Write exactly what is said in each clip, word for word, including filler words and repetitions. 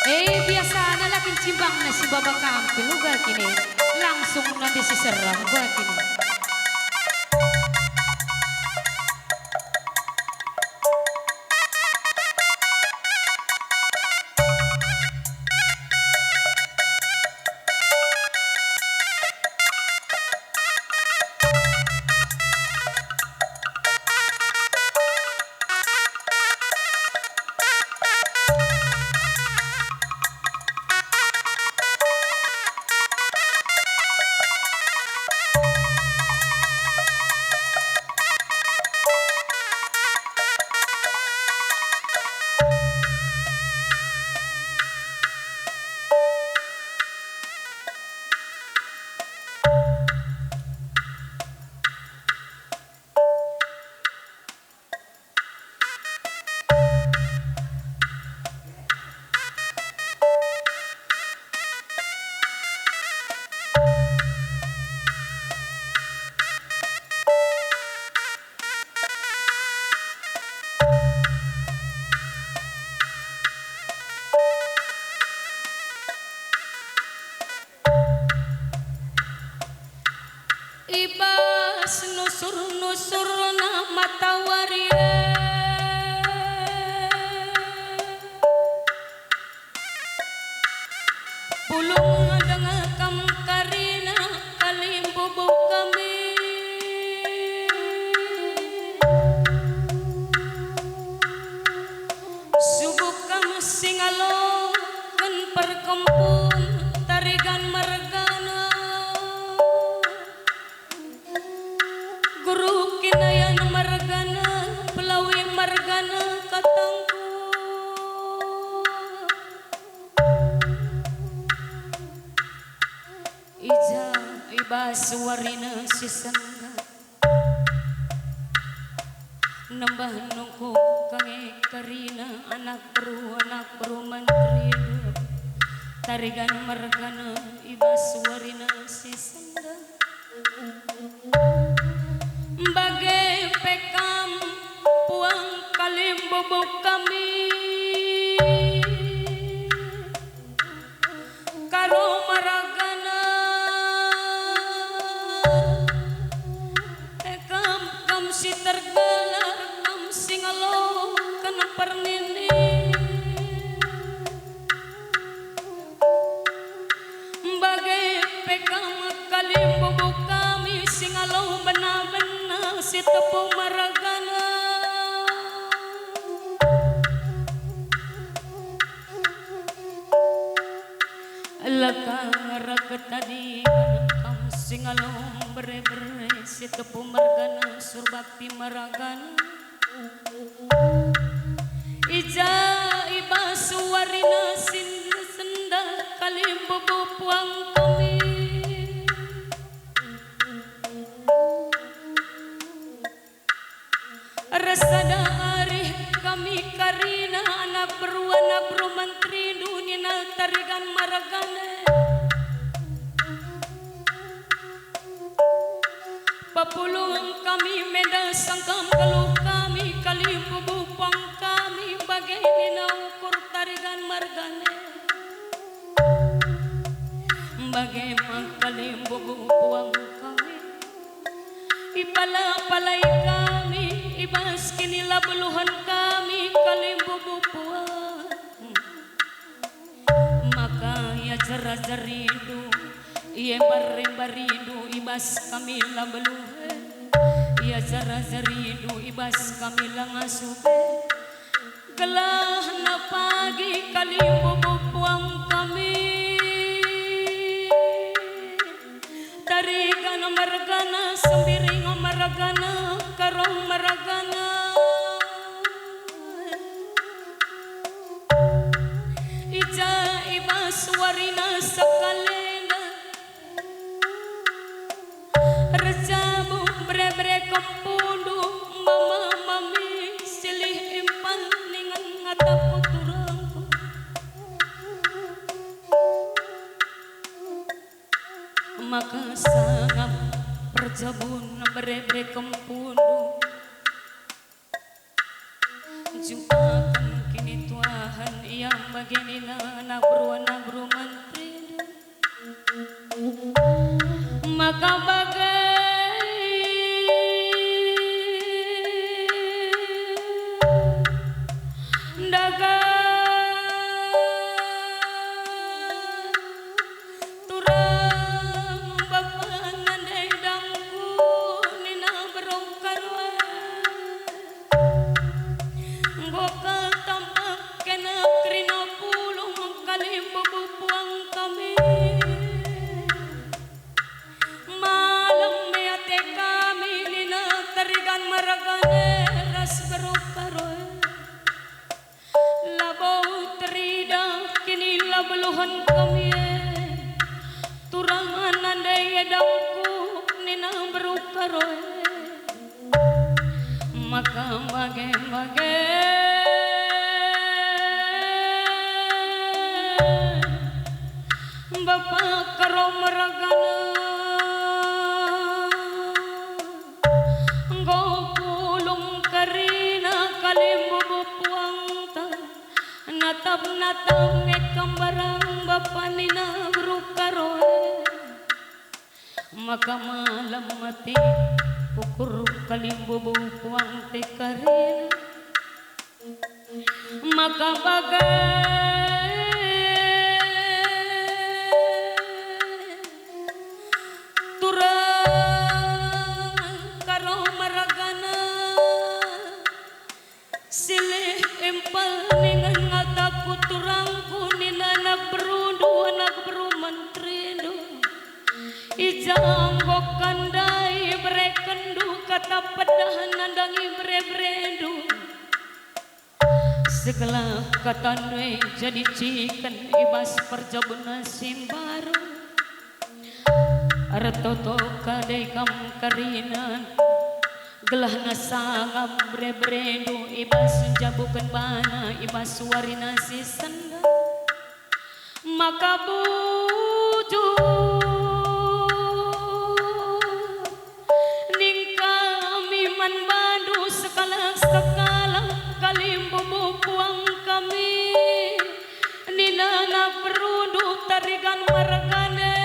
Eh, biasana la kin cimbangna si baba kampil uga kini. Langsung nande si serang uga kini. I bas nusur-nusurna matawari e, pulung denga kam karina kalimbubu kami. Subuk kam si ngaloken perkempun Tarigan mergana. Guru Kinayan mergana, Pelawi mergana katangku. I ja i bas warina si sendah, nembeh nungkun ka nge karina anak beru, anak beru menteri. Tarigan mergana i bas warina si sendah. Bage pe kam puang kalimbubu kami. Karo mergana, e kam, kam si tergelar, kam si ngaloken perninin. Bage pe kam kalimbubu kami si ngalo bena-bena si tepu mergana. Laka ngereket tadi kam si ngalo bere-bere si tepu mergana, Surbakti mergana. I ja i bas warina si sendah kalimbubu puang kami. Ersada arih kami karina anak beru, anak beru menterindu nina Tarigan mergana. Pepulung kami menda sangkam geluh kami, kalimbubu puang kami, bage nina ukur Tarigan mergana. Bage me kalimbubu puang kami. Ipala-palai kami, i bas kinilabeluhen kami kalimbubu puang. Maka iajar-ajarindu, iembar-embarindu i bas kami la beluhen, iajar-ajarindu i bas kami la ngasup e. Gelahna pagi kalimbubu puang kami. Tarigan mergana, Sembiring mergana, Karong mergana. I ja i bas warina sekalenda. Erjabu bere-bere kempundu, mama mami silih impan ningen ngatapu turangku. Maka sangap perjabun bere-bere kempundu. Jumpaken kinituahen ia Bage nina anak beru, anak beru menteri, maka bage ndaga turang bapa nande dangku nina beru Karo e. Enggo kal tambah kena kerina pulung kalimbubu puang kami. Malem me ate kami nina Tarigan Maragana ras beru Karo e. Labo teridah kini la beluhen kami e. Turang nande dangku nina beru Karo e. Maka bage-bage bapa Karo Maragana enggo pulung kerina kalimbubu puangta. Natap-natap nge kam barang bapa nina beru Karo e. Maka malem ate kukur kalimbubu puang te kerina. Maka bage turang Karo Maragana silih impal ningen ngataku turangku nina anak berundu, anak beru menterindu. I ja enggo kam ndai berekenndu kata pedah nandangi bere-berendu. Segelah kata ndai jadi ciken i bas perjabunna si mbaru. Ertoto kadai kam kerina, gelahna sangap bere-berendu i bas njabuken bana i bas warina si sendah. Maka bujur ning kami man bandu sekalak-sekalak kalimbubu puang kami. Nina anak berundu Tarigan Maragana,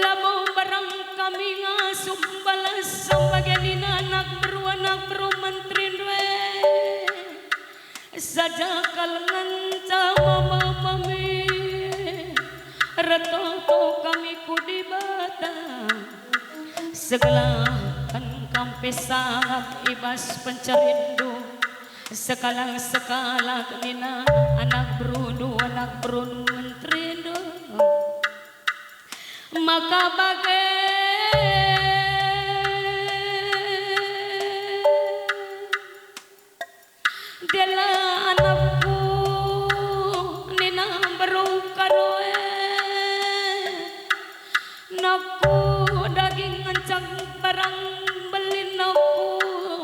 labo barang kami ngasup balas bage nina anak beru, anak beru menterindu e. Saja kal ngenca mama mami, ertoto kami ku Dibata. Segelah kam pe sangap i bas pencerindu, sekalak-sekalak nina anak berundu, anak beru menterindu. Maka bage dela anakku nina beru Karo e. Nakku daging ngenca barang mbelin nakku,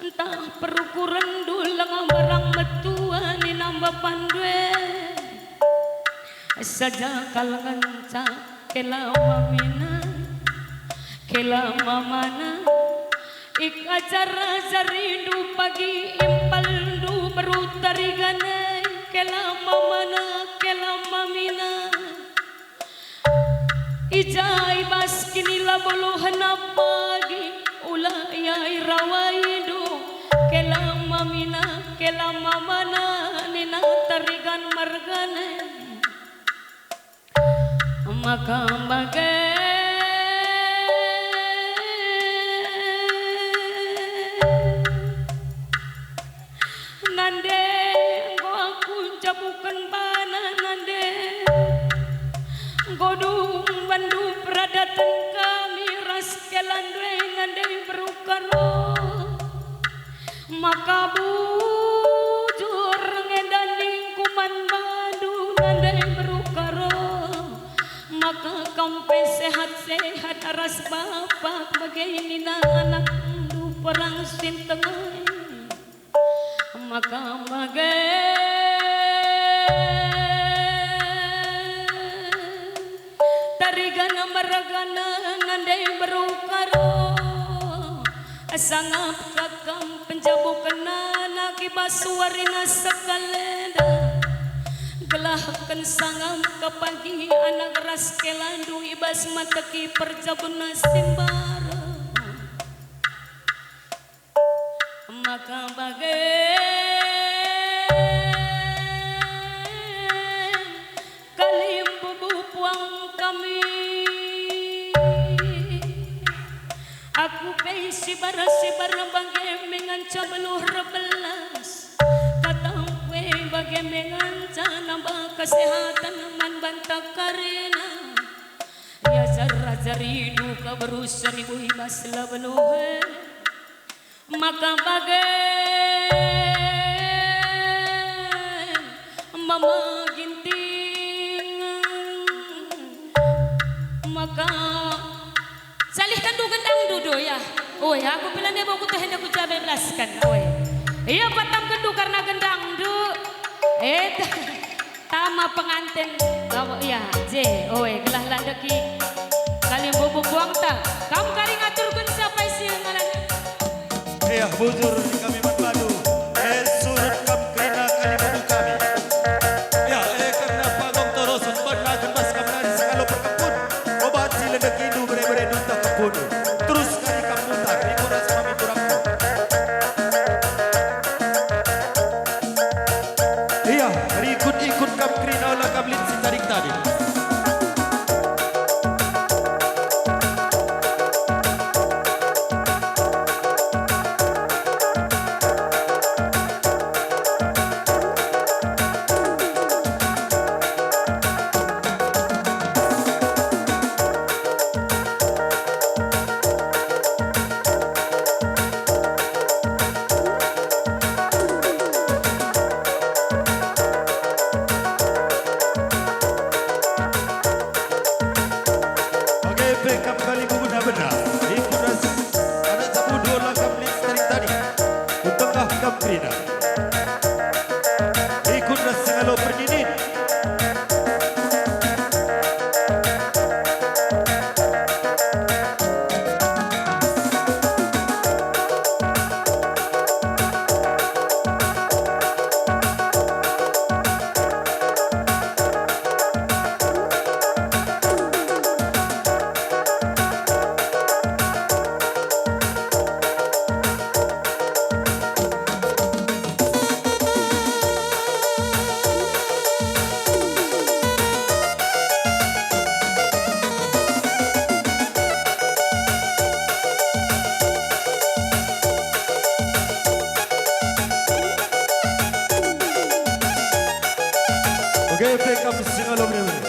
ntah perukurenndu langa barang metua nina bapandu e. Saja kal ngenca kela mamina, kela mamana, ik ajar-ajarindu pagi impalndu beru Tarigan e, kela mamana, kela mamina. I ja i bas kinila boluhen apagi, ula ia irawaindu, kela mamina, kela mamana, nina Tarigan Maragana. Maka bage nande enggo aku njabuken bana nande. Enggo dung bandu peradaten kami ras kelandu e nande beru Karo. Maka bujur nge ningku man bandu nande beru Karo. Maka kam pe sehat-sehat ras bapa bage nina anakndu perang sinteng e. Maka bage Tarigan Maragana nande beru Karo. Sangap ka kam penjabukenna i bas warina sekalenda, gelahken sangam ke pagi anak ras kelandu i bas mateki perjabunna si mbareng. Maka bage kalimbubu puang kami. Aku pe sibar-sibar bage me ngenca beluh erbelas. Katangku e bage me ngenca nambah kesehatan man banta karina. Iajar-ajarindu kaberu seribu i bas la beluh e. Maka bage Mama Ginting, maka salihkenndu gendang dudu ya. Oi, aku pe la ndai bo kutoh enda ku jabe belasken. Oi. Ia patamkenndu karena gendangndu. Eh, tama penganten. Kamu, ya, je. Oi, gelah la ndeki kalimbubu puangta. Kam kari ngaturken siapa isi ngalan. Iya, bujur kami man bandu. Eh, surut kam kerina kalimbubu kami. Ya, eh, kerina pagong Torosen banna gembas kam nari sengalo perkempun. Obat si lendekindu bere-bere duta kempun. Terus kari kam mutar, ikut ras kami turangku. Iya, rikut-ikut kam kerina ola kam lit si tarik tadi. Bage pe kam kalimbubu bena, ikut ras anak sabundu ola kam lit si tarik tadi. Ku tengah kam kerina. Ikut ras sengalo perninin. Oke, pe kam singalo bere-bere.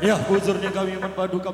Ya, bujur nin kami man bandu kam